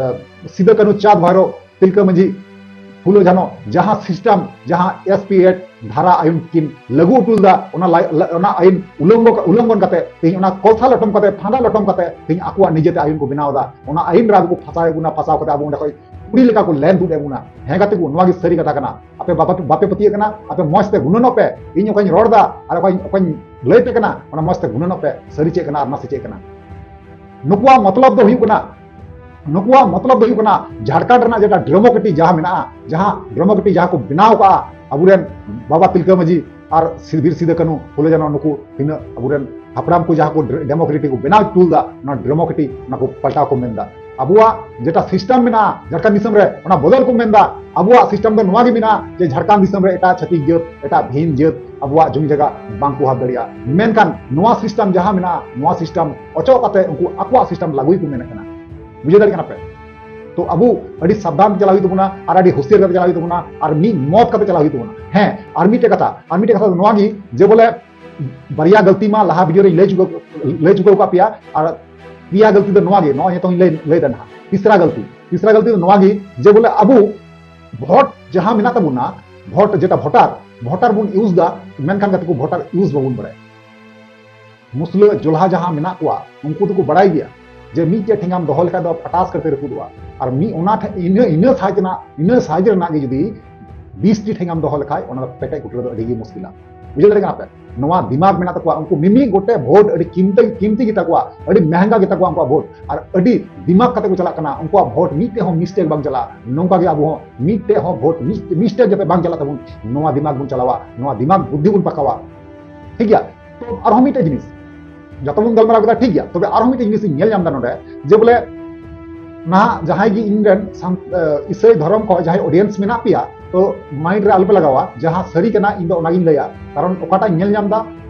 ᱥᱤᱫᱟᱹ ᱠᱟᱹᱱᱦᱩ, ᱪᱟᱸᱫᱽ ᱵᱷᱟᱭᱨᱳ, ᱛᱤᱞᱠᱟᱹ ᱢᱟᱹᱡᱷᱤ, ᱯᱷᱩᱞᱳ ᱡᱷᱟᱱᱚ, ᱡᱟᱦᱟᱸ ᱥᱤᱥᱴᱮᱢ, ᱡᱟᱦᱟᱸ ᱮᱥ ᱯᱤ ᱮᱠᱴ ᱫᱷᱟᱨᱟ ᱟᱭᱤᱱ ᱠᱤᱱ ᱞᱟᱹᱜᱩ ᱦᱚᱴᱚ ᱞᱮᱫᱟ, ᱚᱱᱟ ᱞᱟᱭ-, ᱞᱟ-, ᱚᱱᱟ ᱟᱭᱤᱱ ᱩᱞᱚᱝᱜᱚ-, ᱩᱞᱚᱝᱜᱷᱚᱱ ᱠᱟᱛᱮ ᱛᱮᱦᱮᱧ ᱚᱱᱟ ᱠᱚᱞᱥᱟ ᱞᱚᱴᱚᱢ ᱠᱟᱛᱮ, ᱯᱷᱟᱸᱫᱟ ᱞᱚᱴᱚᱢ ᱠᱟᱛᱮ ᱛᱮᱦᱮᱧ ᱟᱠᱚᱣᱟᱜ ᱱᱤᱡᱮᱛᱮ ᱟᱭᱤᱱ ᱠᱚ ᱵᱮᱱᱟᱣ ᱮᱫᱟ᱾ ᱚᱱᱟ ᱟᱭᱤᱱ ᱨᱮ ᱟᱵᱚ ᱠᱚ ᱯᱷᱟᱸᱥᱟᱣᱮᱫ ᱵᱚᱱᱟ, ᱯᱷᱟᱸᱥᱟᱣ ᱠᱟᱛᱮ ᱟᱵᱚ ᱚᱸᱰᱮ ᱠᱷᱚᱡ ᱠᱩᱲᱤ ᱞᱮᱠᱟ ᱠᱚ ᱞᱮᱱ ᱛᱩᱫ ᱮᱫ ᱵᱚᱱᱟ᱾ ᱦᱮᱸ ᱜᱟᱛᱮ ᱠᱚ, ᱱᱚᱣᱟ ᱜᱮ ᱥᱟᱹᱨᱤ ᱠᱟᱛᱷᱟ ᱠᱟᱱᱟ᱾ ᱟᱯᱮ ᱵᱟᱯᱮ, ᱵᱟᱯᱮ ᱯᱟᱹᱛᱭᱟᱹᱜ ᱠᱟᱱᱟ, ᱟᱯᱮ ᱢᱚᱸᱡᱽ ᱛᱮ ᱜᱩᱱᱟᱹᱱᱚᱜ ᱯᱮ᱾ ᱤᱧ ᱚᱠᱟᱧ ᱨᱚᱲ ᱮᱫᱟ ᱟᱨ ᱚᱠᱟᱧ, ᱚᱠᱟᱧ ᱞᱟᱹᱭ ᱯᱮ ᱠᱟᱱᱟ, ᱚᱱᱟ ᱢᱚᱸᱡᱽ ᱛᱮ ᱜᱩᱱᱟᱹᱱᱚᱜ ᱯᱮ, ᱥᱟᱹᱨᱤ ᱪᱮᱫ ᱠᱟᱱᱟ ᱟᱨ ᱱᱟᱥᱮ ᱪᱮᱫ ᱠᱟᱱᱟ᱾ ᱱᱩᱠᱩᱣᱟᱜ ᱢᱚᱛᱞᱚᱵ ᱫᱚ ᱦᱩᱭᱩᱜ ᱠᱟᱱᱟ, ᱱᱩᱠᱩᱣᱟᱜ ᱢᱚᱛᱞᱚᱵ ᱫᱚ ᱦᱩᱭᱩᱜ ᱠᱟᱱᱟ ᱡᱷᱟᱲᱠᱷᱚᱸᱰ ᱨᱮᱱᱟᱜ ᱡᱮᱴᱟ democracy ᱡᱟᱦᱟᱸ ᱢᱮᱱᱟᱜᱼᱟ, ᱡᱟᱦᱟᱸ democracy ᱡᱟᱦᱟᱸ ᱠᱚ ᱵᱮᱱᱟᱣ ᱠᱟᱜᱼᱟ ᱟᱵᱚᱨᱮᱱ ᱵᱟᱵᱟ ᱛᱤᱞᱠᱟᱹ ᱢᱟᱹᱡᱷᱤ ᱟᱨ ᱥᱤ-, ᱵᱤᱨ ᱥᱤᱫᱩ ᱠᱟᱹᱱᱦᱩ, ᱯᱷᱩᱞᱳ ᱡᱷᱟᱱᱳ, ᱱᱩᱠᱩ ᱛᱤᱱᱟᱹᱜ ᱟᱵᱚᱨᱮᱱ ᱦᱟᱯᱲᱟᱢ ᱠᱚ ᱡᱟᱦᱟᱸ ᱠᱚ ᱰᱮ-, democracy ᱠᱚ ᱵᱮᱱᱟᱣ ᱦᱚᱪᱚ ᱞᱮᱫᱟ, ᱚᱱᱟ democracy ᱚᱱᱟ ᱠᱚ ᱯᱟᱞᱴᱟᱣ ᱠᱚ ᱢᱮᱱᱫᱟ᱾ ᱟᱵᱚᱣᱟᱜ ᱡᱮᱴᱟ system ᱢᱮᱱᱟᱜᱼᱟ ᱡᱷᱟᱲᱠᱷᱚᱸᱰ ᱫᱤᱥᱚᱢ ᱨᱮ, ᱚᱱᱟ ᱵᱚᱫᱚᱞ ᱠᱚ ᱢᱮᱱᱫᱟ᱾ ᱟᱵᱚᱣᱟᱜ system ᱫᱚ ᱱᱚᱣᱟ ᱜᱮ ᱢᱮᱱᱟᱜᱼᱟ ᱡᱮ ᱡᱷᱟᱲᱠᱷᱚᱸᱰ ᱫᱤᱥᱚᱢ ᱨᱮ ᱮᱴᱟᱜ ᱪᱷᱟᱹᱛᱤᱠ ᱡᱟᱹᱛ, ᱮᱴᱟᱜ ᱵᱷᱤᱱ ᱡᱟᱹᱛ ᱟᱵᱚᱣᱟᱜ ᱡᱚᱢᱤ ᱡᱟᱭᱜᱟ ᱵᱟᱝ ᱠᱚ ᱦᱟᱛ ᱫᱟᱲᱮᱭᱟᱜᱼᱟ᱾ ᱢᱮᱱᱠᱷᱟᱱ ᱱᱚᱣᱟ system ᱡᱟᱦᱟᱸ ᱢᱮᱱᱟᱜᱼᱟ, ᱱᱚᱣᱟ system ᱚᱪᱚᱜ ᱠᱟᱛᱮ ᱩᱱᱠᱩ ᱟᱠᱚᱣᱟᱜ system ᱞᱟᱹᱜᱩᱭ ᱠᱚ ᱢᱮᱱᱮᱫ ᱠᱟᱱᱟ᱾ ᱵᱩᱡᱷᱟᱹᱣ ᱫᱟᱲᱮᱭᱟᱜ ᱠᱟᱱᱟ ᱯᱮ? ᱛᱚ ᱟᱵᱚ ᱟᱹᱰᱤ ᱥᱟᱵᱫᱷᱟᱱ ᱛᱮ ᱪᱟᱞᱟᱣ ᱦᱩᱭᱩᱜ ᱛᱟᱵᱚᱱᱟ ᱟᱨ ᱟᱹᱰᱤ ᱦᱩᱥᱤᱭᱟᱨ ᱠᱟᱛᱮ ᱪᱟᱞᱟᱣ ᱦᱩᱭᱩᱜ ᱛᱟᱵᱚᱱᱟ ᱟᱨ ᱢᱤᱫ ᱢᱚᱛ ᱠᱟᱛᱮ ᱪᱟᱞᱟᱣ ᱦᱩᱭᱩᱜ ᱛᱟᱵᱚᱱᱟ᱾ ᱦᱮᱸ, ᱟᱨ ᱢᱤᱫᱴᱮᱡ ᱠᱟᱛᱷᱟ, ᱟᱨ ᱢᱤᱫᱴᱮᱡ ᱠᱟᱛᱷᱟ ᱫᱚ ᱱᱚᱣᱟ ᱜᱮ ᱡᱮ ᱵᱚᱞᱮ ᱵᱟᱨᱭᱟ ᱜᱟᱹᱞᱛᱤ ᱢᱟ ᱞᱟᱦᱟ video ᱨᱮᱧ ᱞᱟᱹᱭ ᱪᱩᱠᱟᱹᱣ, ᱞᱟᱹᱭ ᱪᱩᱠᱟᱹᱣ ᱟᱠᱟᱫ ᱯᱮᱭᱟ, ᱟᱨ ᱯᱮᱭᱟ ᱜᱟᱹᱞᱛᱤ ᱫᱚ ᱱᱚᱣᱟ ᱜᱮ, ᱱᱚᱜᱼᱚᱭ ᱱᱤᱛᱚᱝ ᱤᱧ ᱞᱟᱹᱭ, ᱞᱟᱹᱭ ᱮᱫᱟ ᱱᱟᱦᱟᱜ᱾ ᱛᱤᱥᱨᱟ ᱜᱟᱹᱞᱛᱤ, ᱛᱤᱥᱨᱟ ᱜᱟᱹᱞᱛᱤ ᱫᱚ ᱱᱚᱣᱟ ᱜᱮ ᱡᱮ ᱵᱚᱞᱮ ᱟᱵᱚ vote ᱡᱟᱦᱟᱸ ᱢᱮᱱᱟᱜ ᱛᱟᱵᱚᱱᱟ, vote ᱡᱮᱴᱟ voter, voter ᱵᱚᱱ use ᱫᱟ, ᱢᱮᱱᱠᱷᱟᱱ ᱜᱟᱛᱮ ᱠᱚ voter use ᱵᱟᱵᱚᱱ ᱵᱟᱲᱟᱭᱟ᱾ ᱢᱩᱥᱞᱟᱹ ᱡᱚᱞᱦᱟ ᱡᱟᱦᱟᱸ ᱢᱮᱱᱟᱜ ᱠᱚᱣᱟ, ᱩᱱᱠᱩ ᱫᱚᱠᱚ ᱵᱟᱲᱟᱭ ᱜᱮᱭᱟ ᱡᱮ ᱢᱤᱫᱴᱮᱡ ᱴᱷᱮᱸᱜᱟᱢ ᱫᱚᱦᱚ ᱞᱮᱠᱷᱟᱡ ᱫᱚ ᱯᱷᱟᱴᱟᱥ ᱠᱟᱛᱮ ᱨᱟᱹᱯᱩᱫᱚᱜᱼᱟ, ᱟᱨ ᱢᱤᱫ ᱚᱱᱟ ᱴᱷᱮ-, ᱤᱱᱟᱹ, ᱤᱱᱟᱹ size ᱨᱮᱱᱟᱜ, ᱤᱱᱟᱹ size ᱨᱮᱱᱟᱜ ᱜᱮ ᱡᱩᱫᱤ ᱵᱤᱥ ᱴᱤ ᱴᱷᱮᱸᱜᱟᱢ ᱫᱚᱦᱚ ᱞᱮᱠᱷᱟᱡ, ᱚᱱᱟ ᱫᱚ ᱯᱮᱴᱮᱡ ᱠᱩᱴᱨᱟᱹ ᱫᱚ ᱟᱹᱰᱤ ᱜᱮ ᱢᱩᱥᱠᱤᱞᱟ᱾ ᱵᱩᱡᱷᱟᱹᱣ ᱫᱟᱲᱮᱭᱟᱜ ᱠᱟᱱᱟ ᱯᱮ? ᱱᱚᱣᱟ ᱫᱤᱢᱟᱜᱽ ᱢᱮᱱᱟᱜ ᱛᱟᱠᱚᱣᱟ, ᱩᱱᱠᱩ ᱢᱤᱢᱤᱫ ᱜᱚᱴᱮᱡ vote ᱟᱹᱰᱤ ᱠᱤᱢᱛᱤ, ᱠᱤᱢᱛᱤ ᱜᱮᱛᱟ ᱠᱚᱣᱟ, ᱟᱹᱰᱤ ᱢᱮᱦᱝᱜᱟ ᱜᱮᱛᱟ ᱠᱚᱣᱟ ᱩᱱᱠᱩᱣᱟᱜ vote, ᱟᱨ ᱟᱹᱰᱤ ᱫᱤᱢᱟᱜᱽ ᱠᱟᱛᱮ ᱠᱚ ᱪᱟᱞᱟᱜ ᱠᱟᱱᱟ᱾ ᱩᱱᱠᱩᱣᱟᱜ vote ᱢᱤᱫᱴᱮᱡ ᱦᱚᱸ mistake ᱵᱟᱝ ᱪᱟᱞᱟᱜᱼᱟ᱾ ᱱᱚᱝᱠᱟ ᱜᱮ ᱟᱵᱚ ᱦᱚᱸ ᱢᱤᱫᱴᱮᱡ ᱦᱚᱸ vote mis-, mistake ᱡᱟᱛᱮ ᱵᱟᱝ ᱪᱟᱞᱟᱜ ᱛᱟᱵᱚᱱ, ᱱᱚᱣᱟ ᱫᱤᱢᱟᱜᱽ ᱵᱚᱱ ᱪᱟᱞᱟᱣᱟ, ᱱᱚᱣᱟ ᱫᱤᱢᱟᱜᱽ ᱵᱩᱫᱽᱫᱷᱤ ᱵᱚᱱ ᱯᱟᱠᱟᱣᱟ᱾ ᱴᱷᱤᱠ ᱜᱮᱭᱟ? ᱛᱚ ᱟᱨᱦᱚᱸ ᱢᱤᱫᱴᱮᱡ ᱡᱤᱱᱤᱥ, ᱡᱚᱛᱚ ᱵᱚᱱ ᱜᱟᱞᱢᱟᱨᱟᱣ ᱠᱮᱫᱟ, ᱴᱷᱤᱠ ᱜᱮᱭᱟ, ᱛᱚᱵᱮ ᱟᱨᱦᱚᱸ ᱢᱤᱫᱴᱮᱡ ᱡᱤᱱᱤᱥ ᱤᱧ ᱧᱮᱞ ᱧᱟᱢ ᱮᱫᱟ ᱱᱚᱰᱮ, ᱡᱮ ᱵᱚᱞᱮ ᱱᱟᱦᱟᱜ ᱡᱟᱦᱟᱸᱭ ᱜᱮ ᱤᱧ ᱨᱮᱱ ᱥᱟᱱ-, ᱮ, ᱤᱥᱟᱹᱭ ᱫᱷᱚᱨᱚᱢ ᱠᱷᱚᱱ ᱡᱟᱦᱟᱸᱭ audience ᱢᱮᱱᱟᱜ ᱯᱮᱭᱟ, ᱛᱚ mind ᱨᱮ ᱟᱞᱚᱯᱮ ᱞᱟᱜᱟᱣᱟ, ᱡᱟᱦᱟᱸ ᱥᱟᱹᱨᱤ ᱠᱟᱱᱟ ᱤᱧ ᱫᱚ ᱚᱱᱟᱜᱤᱧ ᱞᱟᱹᱭᱟ, ᱠᱟᱨᱚᱱ ᱚᱠᱟᱴᱟᱜ ᱤᱧ ᱧᱮᱞ ᱧᱟᱢ ᱮᱫᱟ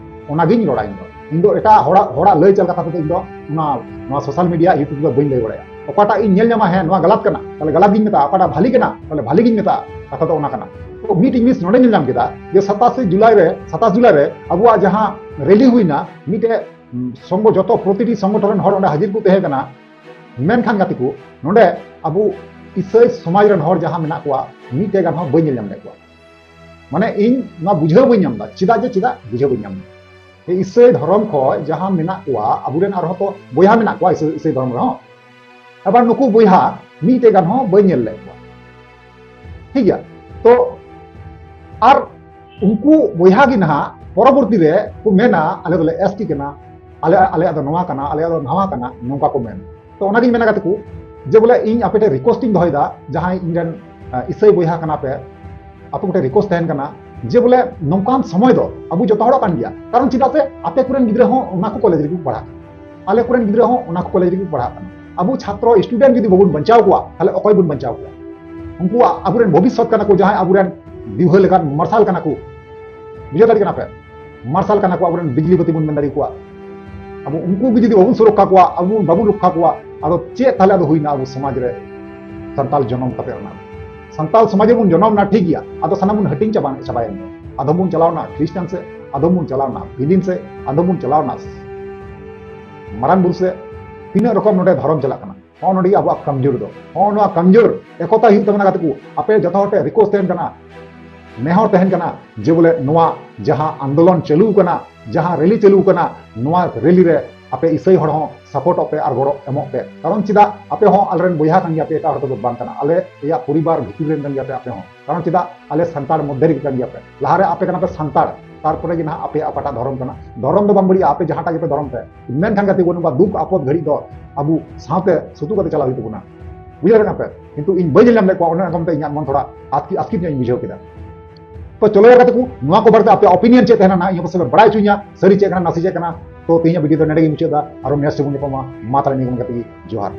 ᱚᱱᱟᱜᱤᱧ ᱨᱚᱲᱟ᱾ ᱤᱧ ᱫᱚ, ᱤᱧ ᱫᱚ ᱮᱴᱟᱜ ᱦᱚᱲᱟᱜ, ᱦᱚᱲᱟᱜ ᱞᱟᱹᱭ ᱪᱟᱞ ᱠᱟᱛᱷᱟ ᱛᱮᱫᱚ ᱤᱧ ᱫᱚ ᱚᱱᱟ, ᱱᱚᱣᱟ social media, YouTube ᱫᱚ ᱵᱟᱹᱧ ᱞᱟᱹᱭ ᱵᱟᱲᱟᱭᱟ᱾ ᱚᱠᱟᱴᱟᱜ ᱤᱧ ᱧᱮᱞ ᱧᱟᱢᱟ, ᱦᱮᱸ, ᱱᱚᱣᱟ ᱜᱟᱞᱟᱛ ᱠᱟᱱᱟ, ᱛᱟᱦᱞᱮ ᱜᱟᱞᱟᱛ ᱜᱤᱧ ᱢᱮᱛᱟᱜᱼᱟ, ᱚᱠᱟᱴᱟᱜ ᱵᱷᱟᱞᱤ ᱠᱟᱱᱟ, ᱛᱟᱦᱞᱮ ᱵᱷᱟᱞᱤ ᱜᱤᱧ ᱢᱮᱛᱟᱜᱼᱟ᱾ ᱠᱟᱛᱷᱟ ᱫᱚ ᱚᱱᱟ ᱠᱟᱱᱟ᱾ ᱛᱚ ᱢᱤᱫᱴᱤᱡ ᱡᱤᱱᱤᱥ ᱱᱚᱰᱮ ᱧᱮᱞ ᱧᱟᱢ ᱠᱮᱫᱟ ᱡᱮ ᱥᱟᱛᱟᱥᱮ ᱡᱩᱞᱟᱭ ᱨᱮ, ᱥᱟᱛᱟᱥ ᱡᱩᱞᱟᱭ ᱨᱮ ᱟᱵᱚᱣᱟᱜ ᱡᱟᱦᱟᱸ rally ᱦᱩᱭᱱᱟ, ᱢᱤᱫᱴᱮᱡ, ᱩᱢ, ᱥᱚᱝᱜᱷᱚ, ᱡᱚᱛᱚ ᱯᱨᱚᱛᱤᱴᱤ ᱥᱚᱝᱜᱚᱴᱷᱚᱱ ᱨᱮᱱ ᱦᱚᱲ ᱚᱸᱰᱮ ᱦᱟᱡᱤᱨ ᱠᱚ ᱛᱟᱦᱮᱸ ᱠᱟᱱᱟ᱾ ᱢᱮᱱᱠᱷᱟᱱ ᱜᱟᱛᱮ ᱠᱚ, ᱱᱚᱰᱮ ᱟᱵᱚ ᱤᱥᱟᱹᱭ ᱥᱚᱢᱟᱡᱽ ᱨᱮᱱ ᱦᱚᱲ ᱡᱟᱦᱟᱸ ᱢᱮᱱᱟᱜ ᱠᱚᱣᱟ, ᱢᱤᱫᱴᱮᱡ ᱜᱟᱱ ᱦᱚᱸ ᱵᱟᱹᱧ ᱧᱮᱞ ᱧᱟᱢ ᱞᱮᱫ ᱠᱚᱣᱟ᱾ ᱢᱟᱱᱮ ᱤᱧ ᱱᱚᱣᱟ ᱵᱩᱡᱷᱟᱹᱣ ᱵᱟᱹᱧ ᱧᱟᱢ ᱮᱫᱟ, ᱪᱮᱫᱟᱜ ᱡᱮ ᱪᱮᱫᱟᱜ ᱵᱩᱡᱷᱟᱹᱣ ᱵᱟᱹᱧ ᱧᱟᱢ ᱮᱫᱟ᱾ ᱤᱥᱟᱹᱭ ᱫᱷᱚᱨᱚᱢ ᱠᱷᱚᱱ ᱡᱟᱦᱟᱸ ᱢᱮᱱᱟᱜ ᱠᱚᱣᱟ, ᱟᱵᱚᱨᱮᱱ ᱟᱨᱦᱚᱸ ᱛᱚ ᱵᱚᱭᱦᱟ ᱢᱮᱱᱟᱜ ᱠᱚᱣᱟ ᱤᱥᱟᱹᱭ, ᱤᱥᱟᱹᱭ ᱫᱷᱚᱨᱚᱢ ᱨᱮᱦᱚᱸ, ᱟᱵᱟᱨ ᱱᱩᱠᱩ ᱵᱚᱭᱦᱟ ᱢᱤᱫᱴᱮᱡ ᱜᱟᱱ ᱦᱚᱸ ᱵᱟᱹᱧ ᱧᱮᱞ ᱞᱮᱫ ᱠᱚᱣᱟ᱾ ᱴᱷᱤᱠ ᱜᱮᱭᱟ, ᱛᱚ ᱟᱨ ᱩᱱᱠᱩ ᱵᱚᱭᱦᱟ ᱜᱮ ᱱᱟᱦᱟᱜ ᱯᱚᱨᱚᱵᱚᱨᱛᱤ ᱨᱮ ᱠᱚ ᱢᱮᱱᱟ, "ᱟᱞᱮ ᱫᱚᱞᱮ ᱮᱥ ᱴᱤ ᱠᱟᱱᱟ, ᱟᱞᱮ, ᱟᱞᱮᱭᱟᱜ ᱫᱚ ᱱᱚᱣᱟ ᱠᱟᱱᱟ, ᱟᱞᱮᱭᱟᱜ ᱫᱚ ᱱᱟᱣᱟ ᱠᱟᱱᱟ", ᱱᱚᱝᱠᱟ ᱠᱚ ᱢᱮᱱ᱾ ᱛᱚ ᱚᱱᱟᱜᱤᱧ ᱢᱮᱱᱟ ᱜᱟᱛᱮ ᱠᱚ, ᱡᱮ ᱵᱚᱞᱮ ᱤᱧ ᱟᱯᱮ ᱴᱷᱮᱱ ᱨᱤᱠᱣᱮᱥᱴ ᱤᱧ ᱫᱚᱦᱚᱭᱮᱫᱟ, ᱡᱟᱦᱟᱸᱭ ᱤᱧ ᱨᱮᱱ, ᱟᱸ, ᱤᱥᱟᱹᱭ ᱵᱚᱭᱦᱟ ᱠᱟᱱᱟ ᱯᱮ, ᱟᱯᱮ ᱠᱚᱴᱷᱮᱱ ᱨᱤᱠᱣᱮᱥᱴ ᱛᱟᱦᱮᱱ ᱠᱟᱱᱟ ᱡᱮ ᱵᱚᱞᱮ ᱱᱚᱝᱠᱟᱱ ᱥᱚᱢᱚᱭ ᱫᱚ ᱟᱵᱚ ᱡᱚᱛᱚ ᱦᱚᱲᱟᱜ ᱠᱟᱱ ᱜᱮᱭᱟ᱾ ᱠᱟᱨᱚᱱ ᱪᱮᱫᱟᱜ ᱥᱮ ᱟᱯᱮ ᱠᱚᱨᱮᱱ ᱜᱤᱫᱽᱨᱟᱹ ᱦᱚᱸ ᱚᱱᱟ ᱠᱚ ᱠᱚᱞᱮᱡᱽ ᱨᱮᱜᱮ ᱠᱚ ᱯᱟᱲᱦᱟᱜ ᱠᱟᱱᱟ, ᱟᱞᱮ ᱠᱚᱨᱮᱱ ᱜᱤᱫᱽᱨᱟᱹ ᱦᱚᱸ ᱚᱱᱟ ᱠᱚ ᱠᱚᱞᱮᱡᱽ ᱨᱮᱜᱮ ᱠᱚ ᱯᱟᱲᱦᱟᱜ ᱠᱟᱱᱟ᱾ ᱟᱵᱚ ᱪᱷᱟᱛᱨᱚ, ᱥᱴᱩᱰᱮᱱᱴ ᱡᱩᱫᱤ ᱵᱟᱵᱚᱱ ᱵᱟᱧᱪᱟᱣ ᱠᱚᱣᱟ, ᱛᱟᱦᱞᱮ ᱚᱠᱚᱭ ᱵᱚᱱ ᱵᱟᱧᱪᱟᱣ ᱠᱚᱣᱟ? ᱩᱱᱠᱩᱣᱟᱜ, ᱟᱵᱚᱨᱮᱱ ᱵᱷᱚᱵᱤᱥᱥᱚᱛ ᱠᱟᱱᱟ ᱠᱚ, ᱡᱟᱦᱟᱸᱭ ᱟᱵᱚᱨᱮᱱ ᱫᱤᱣᱦᱟᱹ ᱞᱮᱠᱟᱱ ᱢᱟᱨᱥᱟᱞ ᱠᱟᱱᱟ ᱠᱚ, ᱵᱩᱡᱷᱟᱹᱣ ᱫᱟᱲᱮᱭᱟᱜ ᱠᱟᱱᱟ ᱯᱮ? ᱢᱟᱨᱥᱟᱞ ᱠᱟᱱᱟ ᱠᱚ, ᱟᱵᱚᱨᱮᱱ ᱵᱤᱡᱽᱞᱤ ᱵᱟᱹᱛᱤ ᱵᱚᱱ ᱢᱮᱱ ᱫᱟᱲᱮ ᱠᱚᱣᱟ᱾ ᱟᱵᱚ ᱩᱱᱠᱩ ᱜᱮ ᱡᱩᱫᱤ ᱵᱟᱵᱚᱱ ᱥᱩᱨᱚᱠᱠᱷᱟ ᱠᱚᱣᱟ, ᱟᱵᱚ ᱵᱟᱵᱚᱱ ᱨᱚᱠᱠᱷᱟ ᱠᱚᱣᱟ, ᱟᱫᱚ ᱪᱮᱫ ᱛᱟᱦᱞᱮ ᱟᱫᱚ ᱦᱩᱭᱱᱟ ᱟᱵᱚ ᱥᱚᱢᱟᱡᱽ ᱨᱮ ᱥᱟᱱᱛᱟᱞ ᱡᱚᱱᱚᱢ ᱠᱟᱛᱮ ᱨᱮᱱᱟᱜ? ᱥᱟᱱᱛᱟᱞ ᱥᱚᱢᱟᱡᱽ ᱨᱮᱵᱚᱱ ᱡᱚᱱᱚᱢ ᱮᱱᱟ, ᱴᱷᱤᱠ ᱜᱮᱭᱟ, ᱟᱫᱚ ᱥᱟᱱᱟᱢ ᱵᱚᱱ ᱦᱟᱹᱴᱤᱧ ᱪᱟᱵᱟ, ᱪᱟᱵᱟᱭᱮᱱ ᱜᱮ᱾ ᱟᱫᱚ ᱵᱚᱱ ᱪᱟᱞᱟᱣ ᱮᱱᱟ ᱠᱷᱨᱤᱥᱴᱟᱱ ᱥᱮᱫ, ᱟᱫᱚ ᱵᱚᱱ ᱪᱟᱞᱟᱣ ᱮᱱᱟ ᱵᱤᱫᱤᱱ ᱥᱮᱫ, ᱟᱫᱚ ᱵᱚᱱ ᱪᱟᱞᱟᱣ ᱮᱱᱟ ᱢᱟᱨᱟᱝ ᱵᱩᱨᱩ ᱥᱮᱫ᱾ ᱛᱤᱱᱟᱹᱜ ᱨᱚᱠᱚᱢ ᱱᱚᱰᱮ ᱫᱷᱚᱨᱚᱢ ᱪᱟᱞᱟᱜ ᱠᱟᱱᱟ᱾ ᱦᱚᱸ ᱱᱚᱰᱮ ᱜᱮ ᱟᱵᱚᱣᱟᱜ ᱠᱟᱢᱡᱳᱨ ᱫᱚ, ᱦᱚᱸ ᱱᱚᱣᱟ ᱠᱟᱢᱡᱳᱨ ᱮᱠᱚᱛᱟ ᱦᱩᱭᱩᱜ ᱛᱟᱵᱚᱱᱟ ᱜᱟᱛᱮ ᱠᱚ᱾ ᱟᱯᱮ ᱡᱚᱛᱚ ᱦᱚᱲ ᱴᱷᱮᱱ ᱨᱤᱠᱣᱮᱥᱴ ᱛᱟᱦᱮᱱ ᱠᱟᱱᱟ, ᱱᱮᱦᱚᱨ ᱛᱟᱦᱮᱱ ᱠᱟᱱᱟ ᱡᱮ ᱵᱚᱞᱮ ᱱᱚᱣᱟ ᱡᱟᱦᱟᱸ ᱟᱱᱫᱳᱞᱚᱱ ᱪᱟᱹᱞᱩ ᱠᱟᱱᱟ, ᱡᱟᱦᱟᱸ ᱨᱮᱞᱤ ᱪᱟᱹᱞᱩ ᱠᱟᱱᱟ, ᱱᱚᱣᱟ ᱨᱮᱞᱤ ᱨᱮ ᱟᱯᱮ ᱤᱥᱟᱹᱭ ᱦᱚᱲ ᱦᱚᱸ ᱥᱟᱯᱳᱨᱴᱚᱜ ᱯᱮ ᱟᱨ ᱜᱚᱲᱚ ᱮᱢᱚᱜ ᱯᱮ᱾ ᱠᱟᱨᱚᱱ ᱪᱮᱫᱟᱜ? ᱟᱯᱮ ᱦᱚᱸ ᱟᱞᱮᱨᱮᱱ ᱵᱚᱭᱦᱟ ᱠᱟᱱ ᱜᱮᱭᱟ ᱯᱮ, ᱮᱴᱟᱜ ᱦᱚᱲ ᱛᱮᱫᱚ ᱵᱟᱝ ᱠᱟᱱᱟ, ᱟᱞᱮᱭᱟᱜ ᱯᱚᱨᱤᱵᱟᱨ ᱵᱷᱤᱛᱤᱨ ᱨᱮᱱ ᱠᱟᱱ ᱜᱮᱭᱟ ᱯᱮ ᱟᱯᱮ ᱦᱚᱸ᱾ ᱠᱟᱨᱚᱱ ᱪᱮᱫᱟᱜ? ᱟᱞᱮ ᱥᱟᱱᱛᱟᱲ ᱢᱚᱫᱽᱫᱷᱮ ᱨᱮᱜᱮ ᱠᱟᱱ ᱜᱮᱭᱟ ᱯᱮ᱾ ᱞᱟᱦᱟᱨᱮ ᱟᱯᱮ ᱠᱟᱱᱟ ᱯᱮ ᱥᱟᱱᱛᱟᱲ, ᱛᱟᱨᱯᱚᱨᱮ ᱜᱮ ᱱᱟᱦᱟᱜ ᱟᱯᱮᱭᱟᱜ ᱚᱠᱟᱴᱟᱜ ᱫᱷᱚᱨᱚᱢ ᱠᱟᱱᱟ᱾ ᱫᱷᱚᱨᱚᱢ ᱫᱚ ᱵᱟᱝ ᱵᱟᱹᱲᱤᱡᱼᱟ, ᱟᱯᱮ ᱡᱟᱦᱟᱸᱴᱟᱜ ᱜᱮᱯᱮ ᱫᱷᱚᱨᱚᱢ ᱯᱮ, ᱢᱮᱱᱠᱷᱟᱱ ᱜᱟᱛᱮ ᱠᱚ, ᱱᱚᱝᱠᱟ ᱫᱩᱠ ᱟᱯᱚᱫ ᱜᱷᱟᱹᱲᱤᱡ ᱫᱚ ᱟᱵᱚ ᱥᱟᱶᱛᱮ ᱥᱩᱛᱩᱜ ᱠᱟᱛᱮ ᱪᱟᱞᱟᱜ ᱦᱩᱭᱩᱜ ᱛᱟᱵᱚᱱᱟ᱾ ᱵᱩᱡᱷᱟᱹᱣ ᱫᱟᱲᱮᱭᱟᱜ ᱠᱟᱱᱟ ᱯᱮ? ᱠᱤᱱᱛᱩ ᱤᱧ ᱵᱟᱹᱧ ᱧᱮᱞ ᱧᱟᱢ ᱞᱮᱫ ᱠᱚᱣᱟ, ᱚᱱᱟ ᱠᱟᱨᱚᱱ ᱛᱮ ᱤᱧᱟᱹᱜ ᱢᱚᱱ ᱛᱷᱚᱲᱟ ᱟᱥᱠᱤ-, ᱟᱥᱠᱤᱛ ᱧᱚᱜ ᱤᱧ ᱵᱩᱡᱷᱟᱹᱣ ᱠᱮᱫᱟ᱾ ᱛᱚ ᱪᱚᱞᱚ ᱭᱟᱨ ᱜᱟᱛᱮ ᱠᱚ, ᱱᱚᱣᱟ ᱠᱚ ᱵᱟᱨᱮᱛᱮ ᱟᱯᱮᱭᱟᱜ ᱚᱯᱤᱱᱤᱭᱚᱱ ᱪᱮᱫ ᱛᱟᱦᱮᱱᱟ ᱱᱟᱦᱟᱜ ᱤᱧ ᱦᱚᱸ ᱯᱟᱥᱮᱡ ᱯᱮ ᱵᱟᱲᱟᱭ ᱦᱚᱪᱚᱧᱟ, ᱥᱟᱹᱨᱤ ᱪᱮᱫ ᱠᱟᱱᱟ, ᱱᱟᱥᱮ ᱪᱮᱫ ᱠᱟᱱᱟ᱾ ᱛᱚ ᱛᱮᱦᱮᱧᱟᱜ ᱵᱷᱤᱰᱤᱭᱳ ᱫᱚ ᱱᱚᱰᱮ ᱜᱮᱧ ᱢᱩᱪᱟᱹᱫ ᱮᱫᱟ, ᱟᱨᱚ ᱱᱮᱠᱥᱴ ᱨᱮᱵᱚᱱ ᱧᱟᱯᱟᱢᱟ᱾ ᱢᱟ ᱛᱟᱦᱞᱮ ᱱᱤᱭᱟᱹ ᱠᱚ ᱠᱟᱛᱮ ᱜᱮ, ᱡᱚᱦᱟᱨ᱾